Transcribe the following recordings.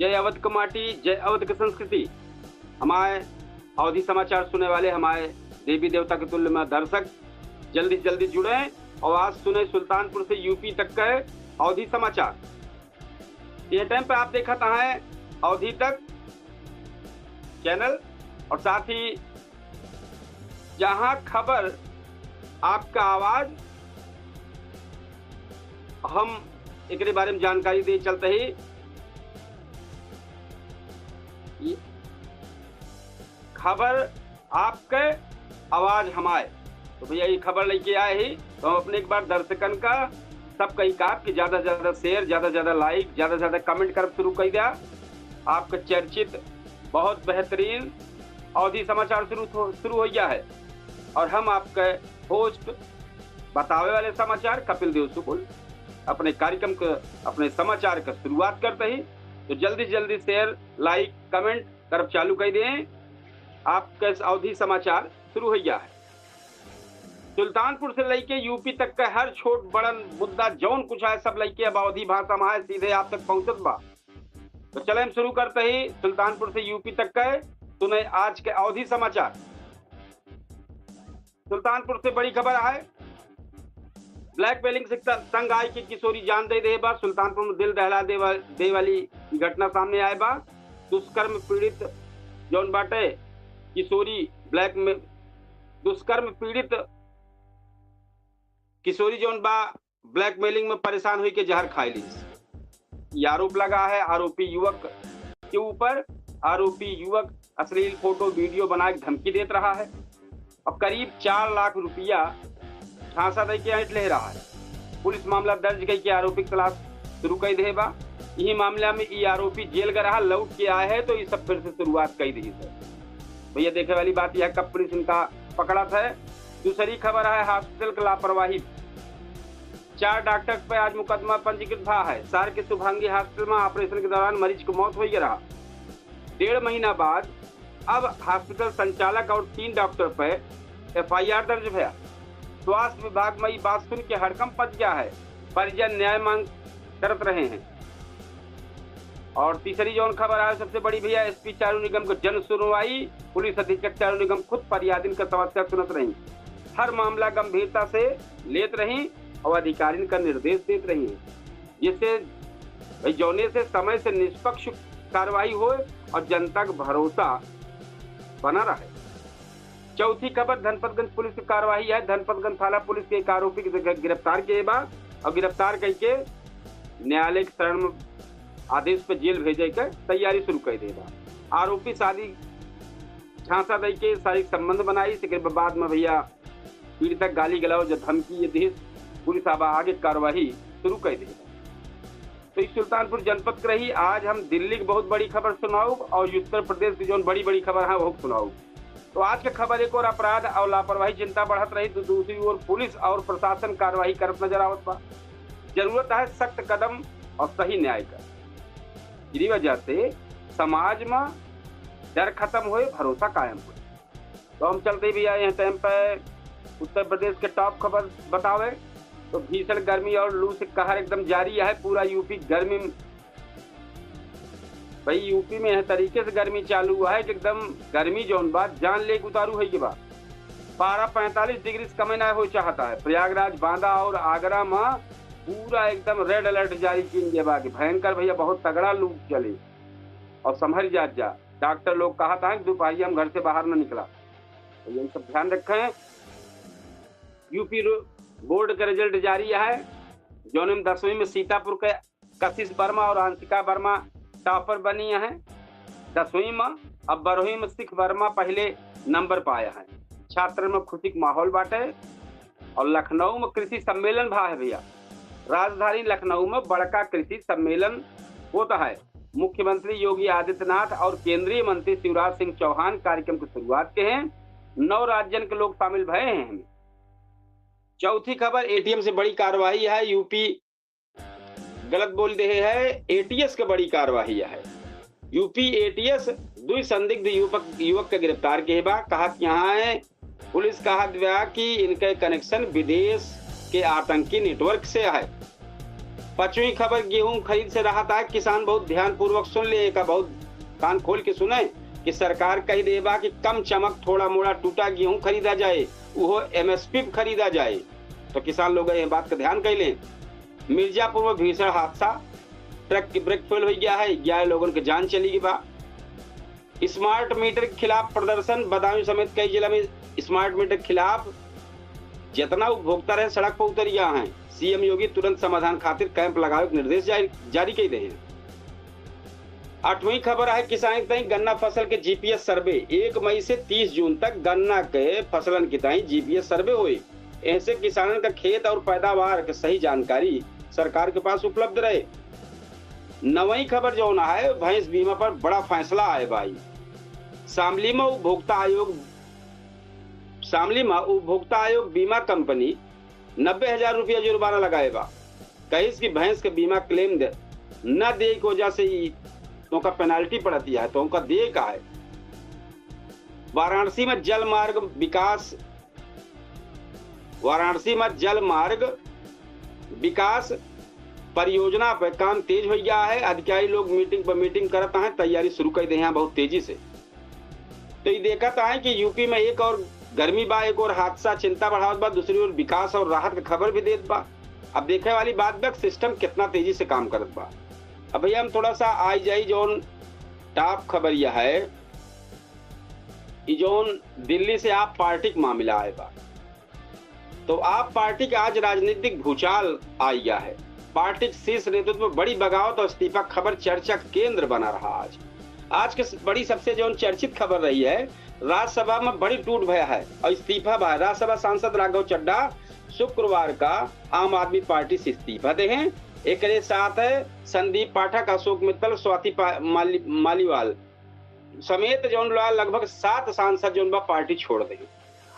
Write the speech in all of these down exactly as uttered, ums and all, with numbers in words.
जय अवध क माटी, जय अवध क संस्कृति। हमारे अवधी समाचार सुने वाले हमारे देवी देवता के तुल्य में दर्शक, जल्दी जल्दी जुड़े और आज सुने सुल्तानपुर से यूपी तक के अवधी समाचार। ये टाइम पे आप देखत हैं अवधी तक चैनल और साथ ही जहां खबर आपका आवाज, हम एकरे बारे में जानकारी दे चलते ही ये खबर आपके आवाज हमारे। तो भैया ये खबर लेके आए ही तो हम अपने एक बार दर्शकन का सब कही का कि ज्यादा से ज्यादा शेयर, ज्यादा से ज्यादा लाइक, ज्यादा से ज्यादा कमेंट कर शुरू कर दिया। आपका चर्चित बहुत बेहतरीन अवधी समाचार शुरू हो, शुरू हो गया है और हम आपके होस्ट बतावे वाले समाचार कपिल देव शुक्ल अपने कार्यक्रम के, अपने समाचार के शुरुआत करते ही तो जल्दी से जल्दी शेयर, लाइक, कमेंट करब चालू कर दें। आपके अवधी समाचार शुरू हो गया है। सुल्तानपुर से लेके यूपी तक का हर छोट बड़न मुद्दा जौन कुछ है सब लेके अब अवधी भाषा में है सीधे आप तक पहुंचत बा। तो चले हम शुरू करते ही सुल्तानपुर से यूपी तक का सुने आज के अवधी समाचार। सुल्तानपुर से बड़ी खबर आए, ब्लैकमेलिंग से त-, तंग आई के किशोरी जान दे दे बा। सुल्तानपुर में दिल दहला दे वा-, दे वाली घटना सामने आए बा। दुष्कर्म पीड़ित जौन बाटे किशोरी ब्लैक में, दुष्कर्म पीड़ित किशोरी जौन बा ब्लैकमेलिंग में परेशान होई के जहर खाई लीस। ये आरोप लगा है आरोपी युवक के ऊपर। आरोपी युवक अश्लील फोटो वीडियो बना के धमकी देत रहा है। अब करीब चार लाख रुपया झांसा दे के ऐंठ ले रहा है। पुलिस मामला दर्ज कई के आरोपी की तलाश शुरू कर दे बा। यही मामला में ये आरोपी जेल गए रहा, लौट के आए हैं तो ये सब फिर से शुरुआत कर दी है। भैया देखे वाली बात यह कब पुलिस इनका पकड़ा था। दूसरी खबर है हॉस्पिटल की लापरवाही। चार डॉक्टर पे आज मुकदमा पंजीकृत भा है। सार के शुभांगी हॉस्पिटल में ऑपरेशन के दौरान मरीज की मौत हो गई रहा। डेढ़ महीना बाद अब हॉस्पिटल संचालक और तीन डॉक्टर पे एफआईआर दर्ज भया। स्वास्थ्य विभाग में ये बात सुन के हड़कंप मच गया है। परिजन न्याय मांग करत रहे हैं। और तीसरी जौन खबर आए सबसे बड़ी भैया, एसपी चारू निगम को जन सुनवाई, पुलिस अधीक्षक चारू निगम खुद फरियादिन का समस्या सुनत रही, हर मामला गंभीरता से लेत रही और अधिकारिन का निर्देश देत रही है, जिससे भाई जौने से समय से निष्पक्ष कार्रवाई होए और जनता का भरोसा बना रहे। चौथी खबर धनपतगंज पुलिस की कार्रवाई है। धनपतगंज थाना पुलिस के एक आरोपी के गिर-, गिरफ्तार किए बा और गिरफ्तार करके न्यायालय के शरण में आदेश पर जेल भेजे के तैयारी शुरू कर दे बा। आरोपी शादी झांसा दे के शारीरिक संबंध बनाई, इसके बाद में भैया पीड़िता गाली गलौज, धमकी ये देश पुलिस अब आगे कार्रवाई शुरू कर दे। तो इस सुल्तानपुर जनपद के रही। आज हम दिल्ली की बहुत बड़ी खबर सुनाऊब और उत्तर प्रदेश की जौन बड़ी बड़ी खबर है वो सुनाऊब। तो आज के खबर एक और अपराध और लापरवाही चिंता बढ़त रही, तो दूसरी ओर पुलिस और प्रशासन कार्रवाई करत नजर आवत बा। जरूरत है सख्त कदम और सही न्याय का। इसी वजह से समाज में डर खत्म होए, भरोसा कायम होए। तो हम चलते भैया यह टाइम पे उत्तर प्रदेश के टॉप खबर बतावे। तो भीषण गर्मी और लू से कहर एकदम जारी है। पूरा यूपी गर्मी में, भाई यूपी में यह तरीके से गर्मी चालू हुआ है कि एकदम गर्मी जौन बा जान लेके उतारू है कि बा। पारा पैंतालीस डिग्री से कमे ना हो चाहता है। प्रयागराज, बांदा और आगरा में पूरा एकदम रेड अलर्ट जारी किन गया बा कि भयंकर भैया बहुत तगड़ा लू चली और संभर जात जा। डॉक्टर लोग कहा था कि दोपहरिया में घर से बाहर न निकला। तो यही सब ध्यान रखें। यूपी रो-, बोर्ड का रिजल्ट जारी है, जौन में दसवीं में सीतापुर के कशिश वर्मा और अंशिका वर्मा टॉपर बनी हैं। दसवीं में, अब बारहवीं में शिख वर्मा पहले नंबर पाया है। छात्र में खुशी का माहौल बाटे। और लखनऊ में कृषि सम्मेलन भा है भैया। राजधानी लखनऊ में बड़का कृषि सम्मेलन होता है। मुख्यमंत्री योगी आदित्यनाथ और केंद्रीय मंत्री शिवराज सिंह चौहान कार्यक्रम की शुरुआत के हैं। नौ राज्यन के लोग शामिल भए हैं। चौथी खबर, एटीएस से बड़ी कार्रवाई है। यूपी गलत बोल दे है, एटीएस के बड़ी कार्रवाई है। यूपी एटीएस दुई संदिग्ध युवक, युवक के गिरफ्तार के बा। कहा कि यहाँ है पुलिस कहा गया कि इनके कनेक्शन विदेश के आतंकी नेटवर्क से है। पचवीं खबर, गेहूं खरीद से राहत आए, किसान बहुत ध्यानपूर्वक सुन ले, एका बहुत कान खोल के सुने कि सरकार कहि दे बा कि कम चमक, थोड़ा मोड़ा टूटा गेहूं खरीदा जाए, उहो एमएसपी पे खरीदा जाए। तो किसान लोग ये बात का ध्यान कइ लें। मिर्जापुर में भीषण हादसा, ट्रक के ब्रेक फेल होइ गया है, ग्यारह लोगन के जान चली गई बा। स्मार्ट मीटर के खिलाफ प्रदर्शन, बदायूं समेत कई जिला में स्मार्ट मीटर के खिलाफ जितना उपभोक्ता रहे सड़क पर उतर गया है। सीएम योगी तुरंत समाधान खातिर कैंप लगावे के निर्देश जारी, जारी कइ दे हैं। आठवीं खबर है किसान के ताईं गन्ना फसल के जीपीएस सर्वे, एक मई से तीस जून तक गन्ना के फसलन के ताईं जीपीएस सर्वे होई। ऐसे किसानन का खेत और पैदावार के सही जानकारी सरकार के पास उपलब्ध रहे। नवई खबर जौन है, भैंस बीमा पर बड़ा फैसला आए भाई। शामली में उपभोक्ता आयोग, शामली में उपभोक्ता आयोग बीमा कंपनी नब्बे हजार रुपया जुर्माना लगाए बा। कहिस कि भैंस के बीमा क्लेम दे, न दे के वजह से ही तो उनका पेनल्टी पड़ती है, तो उनका दे का है। वाराणसी में जल मार्ग विकास, वाराणसी में जल मार्ग विकास परियोजना पे काम तेज होइ गया है। अधिकारी लोग मीटिंग पर मीटिंग करत हैं, तैयारी शुरू कइ दे हैं बहुत तेजी से। तो ये देखत हैं कि यूपी में एक और गर्मी बा, एक और हादसा चिंता बढ़ावत बा, दूसरी ओर विकास और राहत के खबर भी देत बा। अब देखे वाली बात बा, सिस्टम कितना तेजी से काम करत बा। अब भैया, हम थोड़ा सा आई जाई, जौन टॉप खबर यह है कि जौन दिल्ली से आप पार्टी के मामला आए बा, तो आप पार्टी के आज राजनीतिक भूचाल आ गया है। पार्टी के शीर्ष नेतृत्व में बड़ी बगावत और इस्तीफा, खबर चर्चा का केंद्र बना रहा। आज, आज के बड़ी सबसे जौन चर्चित खबर रही है, राज्यसभा में बड़ी टूट भया है और इस्तीफा भा है। राज्यसभा सांसद राघव चड्ढा शुक्रवार का आम आदमी पार्टी से इस्तीफा दे हैं। एकरे साथ है संदीप पाठक, अशोक मित्तल, स्वाति पा-, माली-, मालीवाल समेत जौन बा लगभग सात सांसद जौन बा पार्टी छोड़ दे।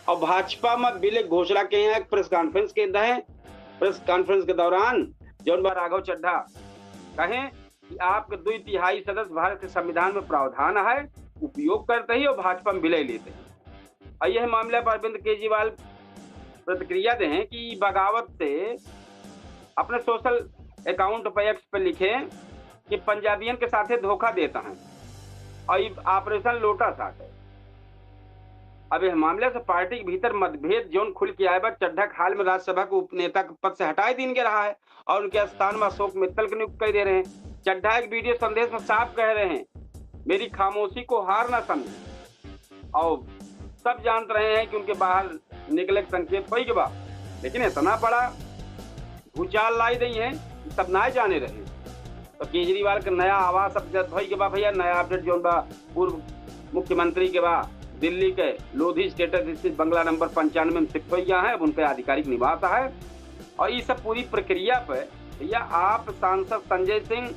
और भाजपा में विलय घोषणा के हैं, प्रेस कॉन्फ्रेंस के दहें, प्रेस कॉन्फ्रेंस के दौरान जौन बा राघव चड्ढा कहें कि आपके दुई तिहाई सदस्य भारत के संविधान में प्रावधान है, उपयोग करते ही और भाजपा में विलय लेते हैं। और यह मामला पर अरविंद केजरीवाल प्रतिक्रिया दे हैं कि बगावत से अपने सोशल अकाउंट पर, एक्स पर लिखे कि पंजाबियन के साथे धोखा देता है और ये ऑपरेशन लोटस आटे। अब यह मामले से पार्टी के भीतर मतभेद जौन खुल के आए बा, चड्ढा के हाल में राज्यसभा के उपनेता के पद से हटाए दीन के रहा है और उनके स्थान में अशोक मित्तल के नियुक्त कर दे रहे हैं। चड्ढा एक वीडियो संदेश में साफ कह रहे हैं, मेरी खामोशी को हार ना समझें। और सब जानत रहे हैं कि उनके बाहर निकले के संकेत होइ के बा, लेकिन इतना बड़ा भूचाल लाई दई है कि सब ना जाने रहे। तो केजरीवाल के नया आवास अब जब होइ के बा भैया, नया अपडेट जौन बा पूर्व मुख्यमंत्री के बा, दिल्ली के लोधी स्टेटस स्थित बंगला नंबर पंचानवे में शिफ्ट होइ गया है, अब उनका आधिकारिक निवास है। और ये सब पूरी प्रक्रिया पे भैया आप सांसद संजय सिंह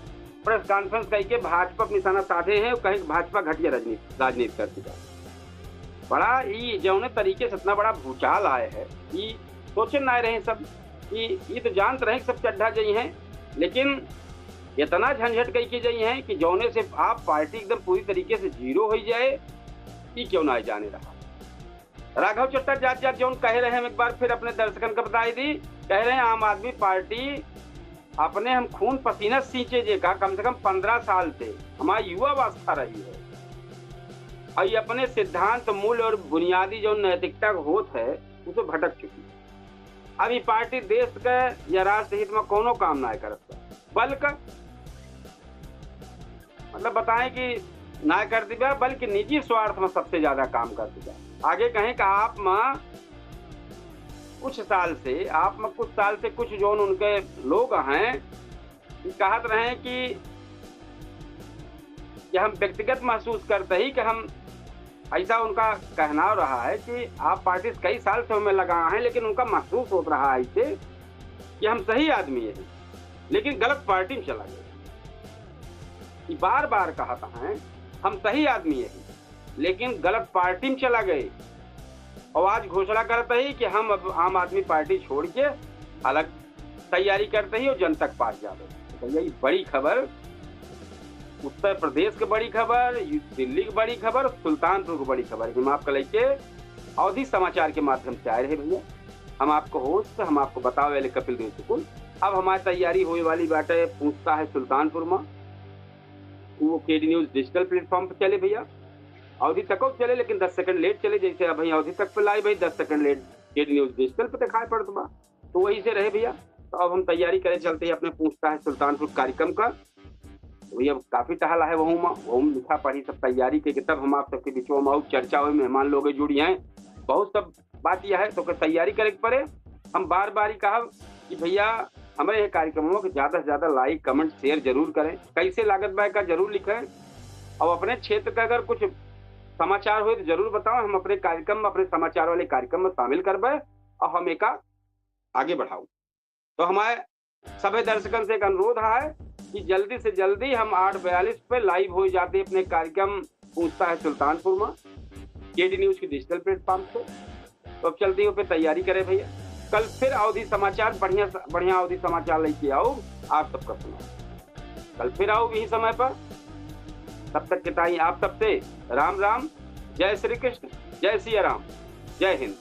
प्रेस कॉन्फ्रेंस कइ के भाजपा पे निशाना साधे हैं, कहें कि भाजपा घटिया राजनीति, राजनीति कर चुका। बड़ा ही जौने तरीके से इतना बड़ा भूचाल आए है, ये सोचे ना रहे सब, कि ये तो जानत रहे कि सब चड्ढा जई हैं, लेकिन इतना झंझट कइ के जई हैं कि जौने से आप पार्टी एकदम पूरी तरीके से जीरो होइ जाए, ये क्यों ना जाने रहा। राघव चड्ढा जात जात जौन कहे रहे, हम एक बार फिर अपने दर्शकन का बताई दी, कह रहे हैं आम आदमी पार्टी अपने हम खून पसीना सींचे जे का कम से कम पन्द्रह साल से हमारी युवा अवस्था रही है और ये अपने सिद्धांत, मूल्य और बुनियादी जो नैतिकता होत है, उसे भटक चुकी है। अब ये पार्टी देश के या राष्ट्र हित में कोनो काम ना करत बा, बल्कि मतलब बताएं कि ना करती बा, बल्कि निजी स्वार्थ में सबसे ज्यादा काम करती बा। आगे कहें कि आप में कुछ साल से, आप में कुछ साल से कुछ जौन उनके लोग हैं, ये कहत रहे कि, कि हम व्यक्तिगत महसूस करते ही कि हम, ऐसा उनका कहना रहा है कि आप पार्टी से कई साल से हमें लगा हैं, लेकिन उनका महसूस होत रहा है इसे कि हम सही आदमी हैं, लेकिन गलत पार्टी में चला गए। ये बार बार कहत हैं, हम सही आदमी हैं, लेकिन गलत पार्टी में चला गए। और आज घोषणा करते ही कि हम अब आम आदमी पार्टी छोड़ के अलग तैयारी करते ही और जनता के पास जावे। तो भैया, ये बड़ी खबर, उत्तर प्रदेश के बड़ी खबर, ये दिल्ली की बड़ी खबर, सुल्तानपुर की बड़ी खबर, हम आपका लेके अवधी समाचार के माध्यम से आए रहे भैया। हम आपको होस्ट, हम आपको बतावे वाले कपिल देव शुक्ल। अब हमारी तैयारी होए वाली बाटे पूछता है सुल्तानपुर में। वो केडी न्यूज डिजिटल प्लेटफॉर्म पे चले भैया, अवधी तक चले, लेकिन दस सेकंड लेट चले। जैसे अभी अवधी तक पे लाइव है, दस second late KD news digital पे दिखाई पड़त बा, तो वही से रहे भैया। तो अब हम तैयारी करे चलते हैं अपने पूछता है सुल्तानपुर कार्यक्रम का। तो भैया काफी टहला है वहू में, वहू में लिखा पढ़ी सब तैयारी के, तब हम आप सबके बीचों में आऊ चर्चा हुई, मेहमान लोग जुड़ी हैं, बहुत सब बात यह है तो के तैयारी करे के पड़े। हम बार बार ही कहब कि भैया हमारे ये कार्यक्रमों को ज्यादा से ज्यादा लाइक, कमेंट, शेयर जरूर करें। कैसे लागत बा का जरूर लिखें, और अपने क्षेत्र का अगर कुछ समाचार हो तो जरूर बताओ, हम अपने कार्यक्रम में, अपने समाचार वाले कार्यक्रम में शामिल करबे और हम एका आगे बढ़ाऊ। तो हमारे सभी दर्शकन से एक अनुरोध है कि जल्दी से जल्दी हम आठ बयालीस पे लाइव हो जाते अपने कार्यक्रम पूछता है सुल्तानपुर में केडी न्यूज की डिजिटल प्लेटफॉर्म पे। तो अब चलते हैं पे तैयारी करें भैया, कल फिर अवधी समाचार, बढ़िया बढ़िया अवधी समाचार लेके आऊ, आप सबका सुनाऊ। कल फिर आऊ यही समय पर, तब तक के ताई आप सबसे राम राम, जय श्री कृष्ण, जय सिया राम, जय हिंद।